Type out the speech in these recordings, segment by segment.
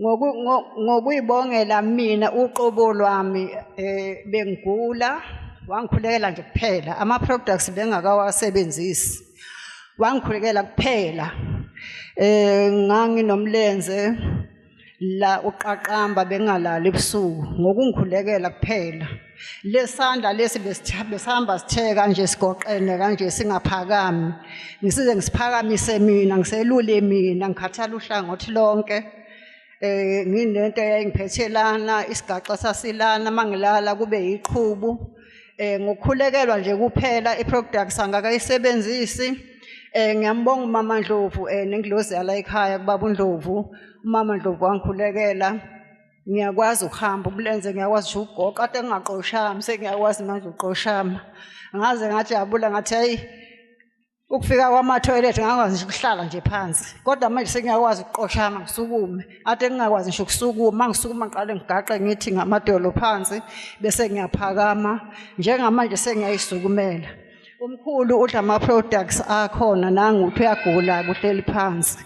Ngokuyibongela mina uqobo lwami bengigula, wangikhulekela nje kuphela, ama-products bengakawasebenzisi, wangikhulekela kuphela. Nganginomlenze la uqaqamba, bengalali ebusuku, ngokungikhulekela kuphela. Lesandla lesi besihamba sitheka nje, sigoqene kanje, singaphakami. Ngisize ngisiphakamise mina, ngiselule mina, ngikhathala uhlangothi lonke. Nginento eyayingiphethe lana, isigaxa sasilana, mangilala kube yiqhubu. Ngokukhulekelwa nje kuphela, i-products angakayisebenzisi. Ngiyambonga umama Ndlovu nengilozi yala ekhaya kubaba uNdlovu. Umama Ndlovu wangikhulekela, ngiyakwazi ukuhamba, umlenze ngiyakwazi nje ukugoqa, kade ngingaqoshami, sengiyakwazi manje ukuqoshama. Ngaze ngajabula, ngathi hayi, ukufika kwama-toilet ngangakwazi nje ukuhlala nje phansi, kodwa manje sengiyakwazi ukuqoshama, ngisukume. Ade ngingakwazi ngisho ukusukuma, uma ngisukuma ngiqale ngigaqe ngithi ngamadolo phansi, bese ngiyaphakama. Njengamanje sengiyayisukumela. Umkhulu udla ama-products akhona, nangu uthi uyagula, kuhleli phansi.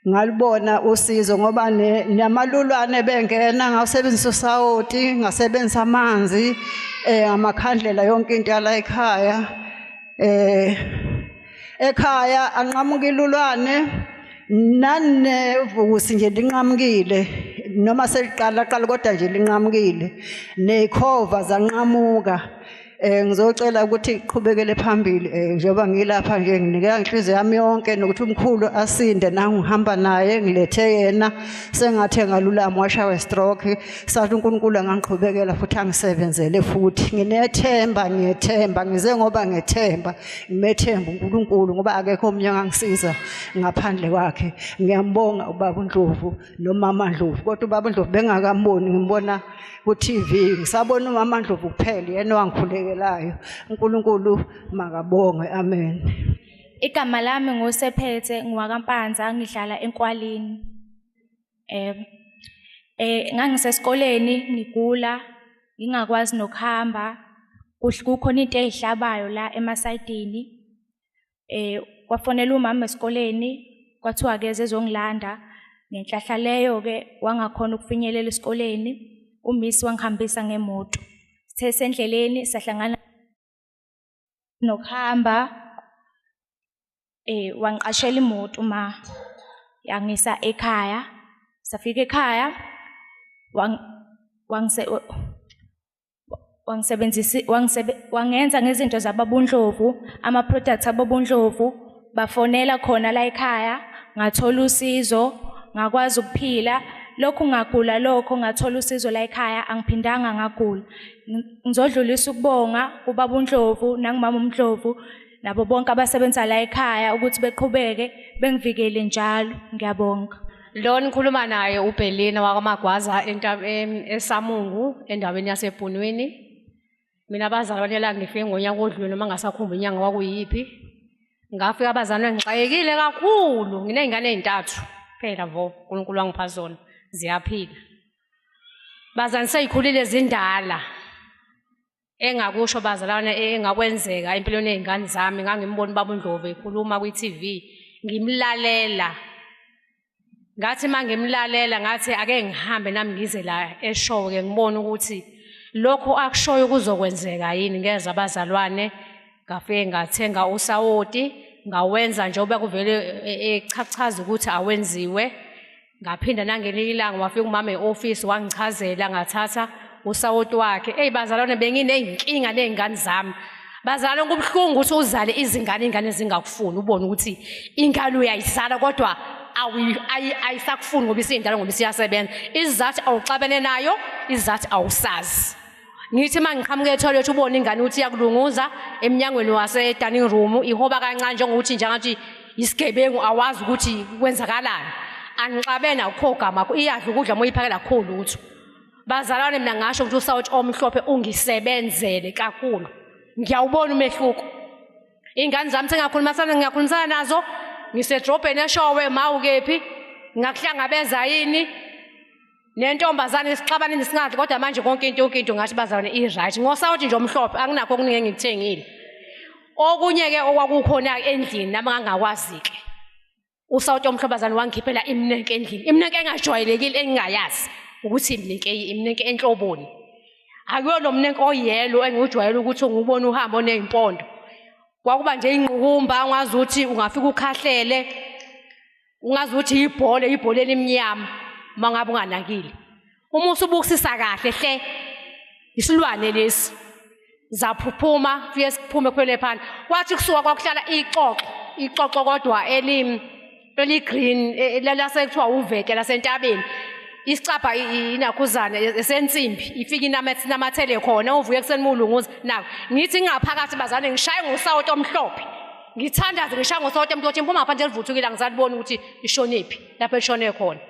Ngalibona usizo ngoba namalulwane bengena, ngawusebenzisa usawoti, ngasebenzisa amanzi, amakhandlela, yonke into yala ekhaya. Ekhaya anqamuka ilulwane, nanevukusi nje linqamukile, noma seliqala qala, kodwa nje linqamukile, nezikhova zanqamuka. Ngizocela ukuthi iqhubekele phambili, njengoba ngilapha nje, nginikela inhliziyo yami yonke nokuthi umkhulu asinde. Nangu ngihamba naye, ngilethe yena, sengathi engalulama, washawa stroke. Sathi uNkulunkulu angangiqhubekela futhi angisebenzele futhi. Nginethemba, ngiyethemba, ngize ngoba ngethemba, ngimethemba uNkulunkulu, ngoba akekho omunye angangisiza ngaphandle kwakhe. Ngiyambonga ubaba uNdlovu nomama Ndlovu, kodwa ubaba uNdlovu bengakamboni, ngimbona ku-TV, ngisabona umama Ndlovu kuphela, yena owangikhulekelayo. uNkulunkulu makabongwe, amen. Igama lami nguSephethe, ngiwakaMpanza, ngihlala eNkwalini. Ngangisesikoleni ngigula, ngingakwazi nokuhamba, kukhona into eyihlabayo la emasayidini. Kwafonela umama esikoleni, kwathiwa akeze ezongilanda. Ngenhlahla leyo-ke wangakhona ukufinyelela esikoleni, umisi wangihambisa ngemoto. Sithe sendleleni sahlangana nokuhamba, wangiqashela imoto ma, yangisa ekhaya. Safika ekhaya, wangisebenzisi wangenza ngezinto zababundlovu, ama-products ababundlovu, bafonela khona la ekhaya, ngathola usizo, ngakwazi ukuphila. Lokhu ngagula lokho, ngathola usizo la ekhaya, angiphindanga ngagula. Ngizodlulisa ukubonga kubaba uNdlovu nakumama uNdlovu nabo bonke abasebenza la ekhaya ukuthi beqhubeke bengivikele njalo. Ngiyabonga. Lo nikhuluma naye uBhelina wakwaMagwaza eSamungu, endaweni yaseBhunwini. Mina abazalwane la ngifike ngonyaka odlule, noma ngasakhumbula inyanga kwakuyiphi. Ngafika abazalwane ngixakekile kakhulu, nginey'ngane ey'ntathu phela vo, uNkulunkulu wangipha zona, ziyaphila. Bazalwane, sey'khulile zindala. Engakusho bazalwane, engakwenzeka empilweni yey'ngane zami, ngangimbona ubaba uNdlovu ekhuluma kwi-TV, ngimlalela. Ngathi uma ngimlalela, ngathi ake ngihambe nami ngize la eShowe-ke, ngibone ukuthi lokhu akushoyo kuzokwenzeka yini. Ngeza abazalwane, ngafike ngathenga usawoti, ngawenza njengoba kuvele echachaza ukuthi awenziwe. Ngaphinda nangelinye ilanga wafika umama e-ofisi, wangichazela, ngathatha usawoti wakhe. Eyi bazalwane, benginey'nkinga ney'ngane zami. Bazalwane, kubuhlungu ukuthi uzale izingane, ingane zingakufuni, ubone ukuthi ingane uyayizala kodwa ayisakufuni ngoba isindala, ngoba isiyasebenza. Isizathu awuxabene nayo, isizathu awusazi. Ngithi uma ngiqhamuka ethoyilethi, ubone ingane ukuthi iyakulunguza emnyangweni wase-dining room, ihoba kancane njengokuthi njengathi isigebengu, awazi ukuthi kwenzakalani. Anixabene, akukho gama, iyadla ukudla uma uyiphakela, akukho lutho. Bazalwane, mina ngasho ukuthi usawoti omhlophe ungisebenzele kakhulu, ngiyawubona umehluko. Iy'ngane zami sengiyakhulumisana, ngiyakhulumisana nazo, ngisedrobheni eShowe, ma ukephi, ngingakuhlangabeza yini? Nentombazane isixabanini singadli, kodwa manje konke into, yonke into ngathi bazalwane i-right ngosawoti nje omhlophe. Anginakho okuningi engikuthengile. Okunye-ke okwakukhona endlini nami ngangakwazi-ke. Usawoti omhlobazane wangikhiphela iminenke endlini, iminenke engajwayelekile engingayazi ukuthi iminenke iminenke enhloboni. Akuyo lo mnenke oyelo engiwujwayele ukuthi ngiwubone uhamba oney'mpondo. Kwakuba nje ingqumba ungazi ukuthi ungafika ukhahlele, ungazi ukuthi ibhola, ibhola elimnyama uma ngabe unganakile. Uma usubukisisa kahle hle isilwane lesi zaphuphuma fike siphume kuphele phansi. Kwathi kusuka kwakuhlala ixoxo, ixoxo kodwa eli-green lase kuthiwa uvete lasentabeni. Isicabha inakhuzana esensimbi ifike inamathele khona uvuke ekuseni mulunguza nako. Ngithi ngaphakathi bazane ngishaye ngosawoti omhlophe. Ngithandaze ngishaye ngosawoti omhlophe imphuma ngaphandle elivuthukile angisaliboni ukuthi ishonephi lapho elishone khona.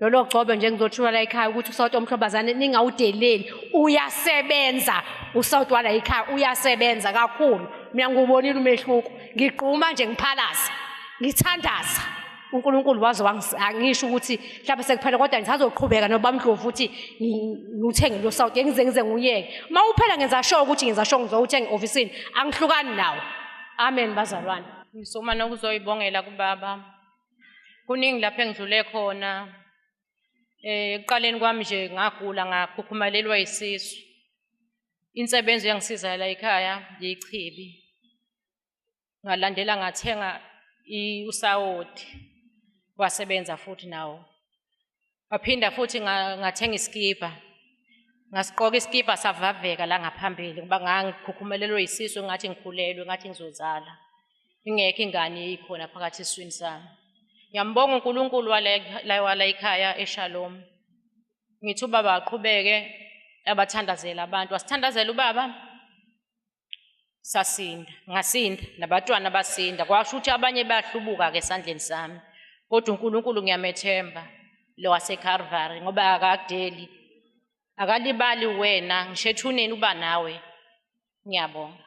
Lolo gcobe nje ngizothuka la ekhaya ukuthi usawoti omhlobazane ningawudeleli, uyasebenza usawoti wala ekhaya, uyasebenza kakhulu. Mina ngiwubonile umehluko, ngigquma nje ngiphalaza, ngithandaza. uNkulunkulu waze angisho ukuthi mhlawumbe sekuphela kodwa ngisazoqhubeka noBamdlovu futhi ngiwuthenge lo sawoti ngize ngize ngiyeke. Uma uphela ngenza sure ukuthi ngenza sure ngizowuthenga e-ofisini, angihlukani nawo. Amen bazalwane. Ngisuma nokuzoyibongela kubaba. Kuningi lapho engidlule khona. Ekuqaleni kwami nje ngagula ngakhukhumalelwa isisu. Insebenzo yangisiza la ekhaya yichibi. Ngalandela ngathenga usawoti wasebenza futhi nawo. Waphinda futhi ngathenga iskipa. Ngasiqoka iskipa savaveka la ngaphambili ngoba ngangikhukhumelelwe isisu ngathi ngikhulelwe ngathi ngizozala. Ingekho ingane ikhona phakathi esiswini sami. Ngiyambonga uNkulunkulu wala ekhaya eShalom. Ngithi ubaba aqhubeke abathandazela abantu. Wasithandazela ubaba sasinda, ngasinda nabatwana basinda. Kwasho ukuthi abanye bayahlubuka ke esandleni sami. Kodwa uNkulunkulu ngiyamethemba lo waseCalvary ngoba akakudeli. Akalibali wena, ngisho ethuneni uba nawe. Ngiyabonga.